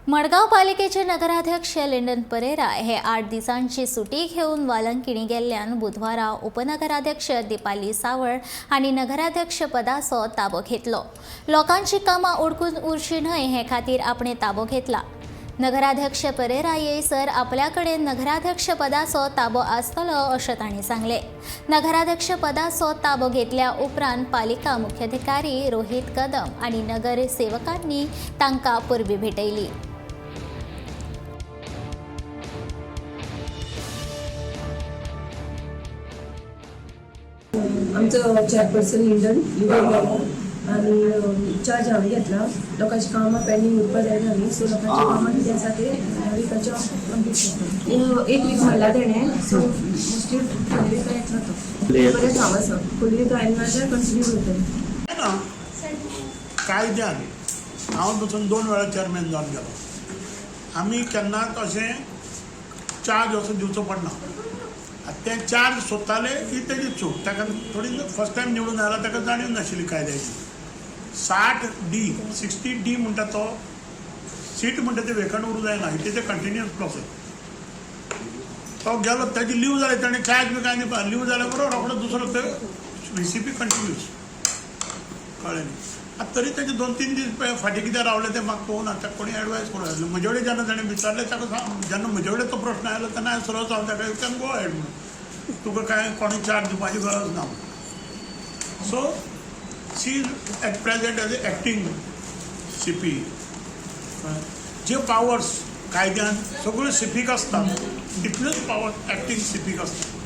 मडगांव पालिकेचे नगराध्यक्ष लिंडन परेरा हे 8 दिसांची सुटी घेवन वालंकिणी गेल्ल्यान बुधवारा उपनगराध्यक्ष दीपाली सावळ हांणी नगराध्यक्ष पदाचो ताबो घेतलो. लोकांची कामां उडकून उरची न्हय हे खातीर आपणे ताबो घेतला. नगराध्यक्ष परेरा येयसर आपल्या कडेन नगराध्यक्ष पदाचो ताबो आसतलो अशें तांणी सांगलें. नगराध्यक्ष पदाचो ताबो घेतल्या उपरांत पालिका मुख्याधिकारी रोहित कदम आनी नगरसेवकांनी तांकां परबीं भेटयली. आमचो चॅरपर्सन लिंडन लिंडन बाबू आनी चार्ज हांवें घेतला. लोकांची कामां पेंडींग उरपा जायना न्ही, सो लोकांची कामां कितें आसा ते ह्या विकाच्या कंप्लीट करता. एक वीक म्हणला तेणें, सो मोस्टली फुडल्या विका येतलो तो. बरें काम आसा, फुडल्या विका आयलो ना जाल्यार कंटिन्यू करतले. ना कायद्यान हांव पसून 2 वेळा चेअरमॅन जावन गेलो. आमी केन्नाच अशें चार्ज असो दिवचो पडना. आतां ते चार्ज सोदताले ही तेजी चूक. ताका थोडी फर्स्ट टायम निवडून आयला, ताका जाणीव नाशिल्ली कायद्याची. 60D 60D म्हणटा तो सीट म्हणटा ते वेकंट उरूंक जायना. It is a continuous process. तो गेलो, ताजी लीव जाली, ताणें चार्ज बी कांय दिवपा, लीव जाल्या बरोबर रोखडो दुसरो ते व्ही सी पी कंटिन्यूस. कळ्ळें न्ही? आतां तरी तेजे 2-3 दीस पळय फाटीं कित्याक रावले तें म्हाका कळूना. ताका कोणी एडवायज करूं जाय. म्हजे कडेन जेन्ना ताणें विचारलें ताका सांग, जेन्ना म्हजे कडेन तो प्रश्न आयलो तेन्ना हांवें सरळ सांगलें ताका, you can go ahead म्हणून, तुका कांय कोणी चार्ज दिवपाची गरज ना. So she is at present as a acting CP. J powers कायद्यान सगळ्यो सीपीक आसतात तितल्योच पावर एक्टींग सीपीक आसतात.